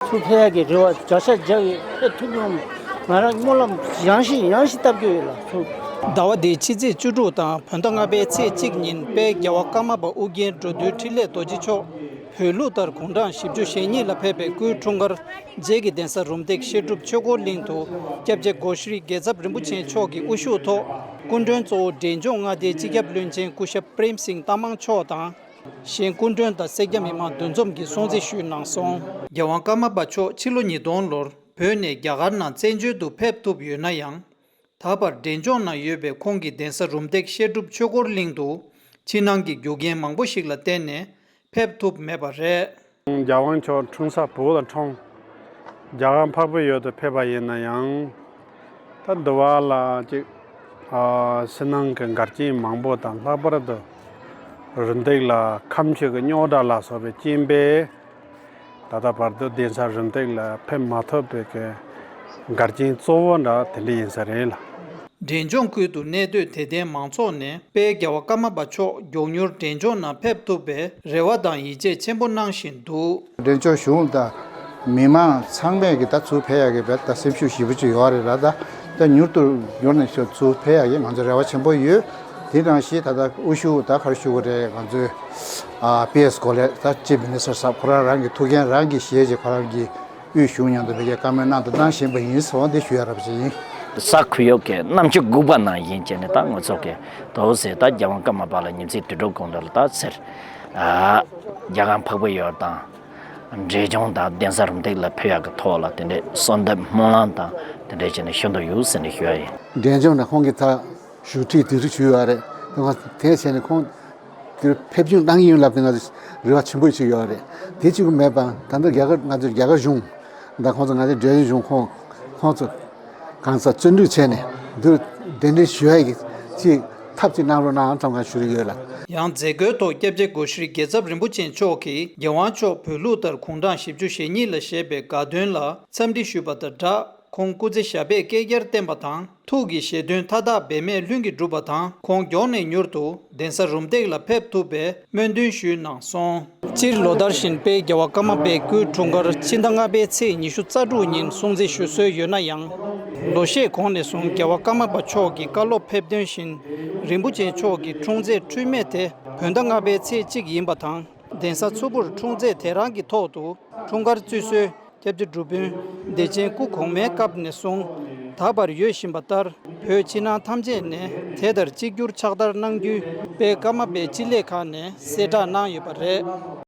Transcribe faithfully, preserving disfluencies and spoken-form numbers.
ཚུར་ཕེབས་ཡག་གི་རེ་བ་བརྒྱ་ཆ་བརྒྱ་ཡོད། ཕེབས་ཐུབ་ཡོང་། ང་རང་སྨོན་ལམ་ཡང་ཞིག་ཡང་ཞིག་བཏབ་ཀྱི་ཡོད་ལགས་སོ། ཟླ་བ་འདིའི་ཕྱི་ཚེས་བཅུ་དྲུག་དང་བོད་ཟླ་ལྔ་པའི་ཚེས་གཅིག་ཉིན་དཔལ་རྒྱལ་བ་ཀརྨ་པ་ཨོ་རྒྱན་འགྲོ་འདུལ་འཕྲིན་ལས་རྡོ་རྗེ་མཆོག་བོད་ལུགས་ལྟར་དགུང་གྲངས་བཞི་བཅུ་ཞེ་གཉིས་ལ་ཕེབས་པའི་སྐུའི་འཁྲུངས་སྐར་རྗེས་ཀྱི་གདན་ས་རུམ་བཏེག་བཤད་སྒྲུབ་ཆོས་འཁོར་གླིང་དུ་སྐྱབས་རྗེ་སྒོ་ཤྲི་རྒྱལ་ཚབ་རིན་པོ་ཆེ་མཆོག་གི་དབུ་བཞུགས་ཐོག་སྐུ་མགྲོན་གཙོ་བོ་འབྲས་ལྗོངས་མངའ་སྡེའི་སྤྱི་ཁྱབ་བློན་ཆེན་སྐུ་ཞབས་པྲེམ་སིང་ཏ་མང་མཆོག་དང་། གཞན་སྐུ་མགྲོན་དང་སེར་སྐྱ་མི་མང་འདུ་འཛོམས་ཀྱིས་སྲུང་བརྩི་ཞུས་གནང་སོང་། རྒྱལ་དབང་ཀརྨ་པ་མཆོག་ཕྱི་ལོ་ཉིས་སྟོང་ལོར་བོད་ནས་རྒྱ་གར་ནང་བཙན་བྱོལ་དུ་ཕེབས་ཐུབ་ཡོད་ན་ཡང་། ད་བར་འབྲས་ལྗོངས་ན་ཡོད་པའི་ཁོང་གི་གདན་ས་རུམ་བཏེག་བཤད་སྒྲུབ་ཆོས་འཁོར་གླིང་དུ་ཕྱི་ནང་གི་རྒྱུ་རྐྱེན་མང་པོ་ཞིག་ལ་བརྟེན་ནས་ཕེབས་ཐུབ་མེད་པ་རེད། རྒྱལ་དབང་མཆོག་འཁྲུངས་ས་བོད་ལ་འཁྲུངས། རྒྱ་གར་འཕགས་པའི་ཡུལ་དུ་ཕེབས་པ་ཡིན་ན་ཡང་། ད་འདི་བ་ལ་ཅིག་ཕྱི་ནང་གི་འགལ་རྐྱེན་མང་པོ་དང་། ལྷག་པར་དུ་རུམ་བཏེག་ལ་ཁ་མཆུ་གི་རྙོག་དྲ་ལ་སོགས་པའི་རྐྱེན་པས། ད་ལྟ་བར་དུ་གདན་ས་རུམ་བཏེག་ལ་ཕེབས་མ་ཐུབ་པའི་གི་འགལ་རྐྱེན་གཙོ་བོ་འདྲ་དེ་འདྲ་ཡིན་ས་རེད་ལ། འབྲས་ལྗོངས་ཁུལ་དུ་གནས་སྡོད་དད་ལྡན་མང་ཚོགས་ནས་དཔལ་རྒྱལ་བ་ཀརྨ་པ་མཆོག་མགྱོགས་མྱུར་འབྲས་ལྗོངས་ནང་ཕེབས་ཐུབ་པའི་རེ་བ་དང་ཡིད་ཆེས་ཆེན་པོ་གནང་བཞིན་འདུག། འབྲས་ལྗོངས་གཞུང་དང་མི་མང་ཚང་མས་ཀྱི་ད་ཚུར་ཕེབས་ཡག་གི་བས་ད་སེམས་ཤུགས་ཞེ་པོ་ཅིག་ཡོད་རེད་ལ། ད་ད་མྱུར་དུ་མགྱོགས་ནས་ཤོག་ཚུར་ཕེབས་ཡག་གི་ང་ཚོ་རེ་བ་ཆེན་པོ་ཡོད། དེ་ནང་བཞིན་ད་ལྟ་དབུ་བཞུགས་ད་ག་རེ་ཞུ་དགོས་རེད། ང་ཚོའི་ཨ་པི་ཨེས་གོ་ལེ་ད་ཅིབ་མི་ནི་སི་ཊར་ཟེར་ཁོ་རང་རང་གི་ཐུགས་འགན་རང་གིས་བཞེས་བྱས་ཁོ་རང་གི་དབུས་གཞུང་མཉམ་དུ་བོད་རྒྱའི་བཀའ་མོལ་གནང་དང་གནང་བཞིན་པ་ཡིན་ཟེར་བ་འདི་ཞུ་ཡ་རབ་ཅིག་ཡིན། གཟའ་ཁོར་ཡུག་གི་གནམ་ལྕགས་སྒུག་པ་ནང་བཞིན་བྱས་ནས་ད་ང་ཚོ་གི་དོ་ཟེར་ད་རྒྱལ་དབང་ཀརྨ་པ་ལ་ཉིན་མཚན་དུས་དྲུག་གོང་དུ་ལ་ད་ཟེར། ཨ་རྒྱ་གར་འཕགས་པའི་ཡུལ་དང་། འབྲས་ལྗོངས་དང་གདན་ས་རུམ་བཏེག་ལ་ཕེབས་ཡག་གི་ཐོག་ལ་དེ་འདྲའི་གསོལ་འདེབས་སྨོན་ལམ་དང་དེ་འདྲའི་བྱས་ནས་ཞུ་འདོད་ཡོད་ཟེར་ནས་ཞུ་ཡ་ཡིན། འབྲས་ལྗོངས་ནས་ཁོང་གིས་ད་བཞུགས་ཁྲི་དུས་དྲུག་ཞུས་ཡོད་རེད། དེ་ང་དེ་བྱས་ནས་ཁོང་དེར་ཕེབས་སྐྱོད་གནང་གི་ཡོད་ལབ་དེ་ང་ཚོ་རེ་བ་ཆེན་པོ་ཞིག་ཡོད་རེད། དེ་གཅིག་པུ་མེད་པ་ད་ལྟ་རྒྱ་གར་ང་ཚོའི་རྒྱ་གར་གཞུང་ད་ཁོང་ཚོ་ང་ཚོའི་འབྲས་ལྗོངས་གཞུང་ཁོང་ཁོང་ཚོ་གང་ས་བརྩོན་འགྲུས་བྱས་ནས་འདུ་གདན་འདྲེན་ཞུ་ཡ་གི་ཅིག་ཐབས་ཅིག་གནང་རོགས་གནང་ཙམ་གང་ཞུ་རེ་ཡོད་ལ། ཡང་མཛད་སྒོའི་ཐོག་སྐྱབས་རྗེ་སྒོ་ཤྲི་རྒྱལ་ཚབ་རིན་པོ་ཆེ་མཆོག་གིས་རྒྱལ་དབང་མཆོག་བོད་ལུགས་ལྟར་དགུང་གྲངས་བཞི་བཅུ་ཞེ་གཉིས་ལ་བཞེས་པའི་དགའ་སྟོན་ལ་འཚམས་འདྲི་ཞུས་པ་དང་སྦྲགས། ཁོང་སྐུ་ཚེ་ཞབས་པད་བསྐལ་བརྒྱར་བརྟན་པ་དང་ཐུགས་ཀྱི་བཞེད་དོན་མཐའ་དག་འབད་མེད་ལྷུན་གྱིས་འགྲུབ་པ་དང་ཁོང་མགྱོགས་ནས་མྱུར་དུ་གདན་ས་རུམ་བཏེག་ལ་ཕེབས་ཐུབ་པའི་སྨོན་འདུན་ཞུས་གནང་སོང་། སྤྱིར་ལོ་ལྟར་བཞིན་དཔལ་རྒྱལ་བ་ཀརྨ་པའི་སྐུའི་འཁྲུངས་སྐར་ཕྱི་ཟླ་ལྔ་པའི་ཚེས་ཉི་ཤུ་རྩ་དྲུག་ཉིན་སྲུང་བརྩི་ཞུ་སྲོལ་ཡོད་ན་ཡང་། ལོ་ཤས་གོང་ནས་བཟུང་རྒྱལ་བ་ཀརྨ་པ་མཆོག་གི་བཀའ་སློབ་ཕེབས་དོན་བཞིན་རིན་པོ་ཆེ་མཆོག་གི་འཁྲུངས་ཚེས་འཁྲུལ་མེད་དེ་བོད་ཟླ་ལྔ་པའི་ཚེས་གཅིག་ཡིན་པ་དང་། གདན་ས་མཚུར་ཕུར་འཁྲུངས་ཚེས་དེ་རང་གི་ཐོག་ཏུ་འཁྲུངས་སྐར་བརྩི་སྲོལ་སྐྱབས་རྗེ་སྒྲུབ་དཔོན་བདེ་ཆེན་སྐུ་གོང་མའི་སྐབས་ནས་བཟུང་ད་བར་ཡོད་བཞིན་པ་ལྟར་བོད་ཕྱི་ནང་ཐམས་ཅད་ནས་དེ་ལྟར་གཅིག་གྱུར་ཕྱག་བསྟར་གནང་རྒྱུའི་དཔལ་ཀརྨ་པའི་སྤྱི་ལས་ཁང་ནས་གསལ་བསྒྲགས་གནང་ཡོད་པ་རེད།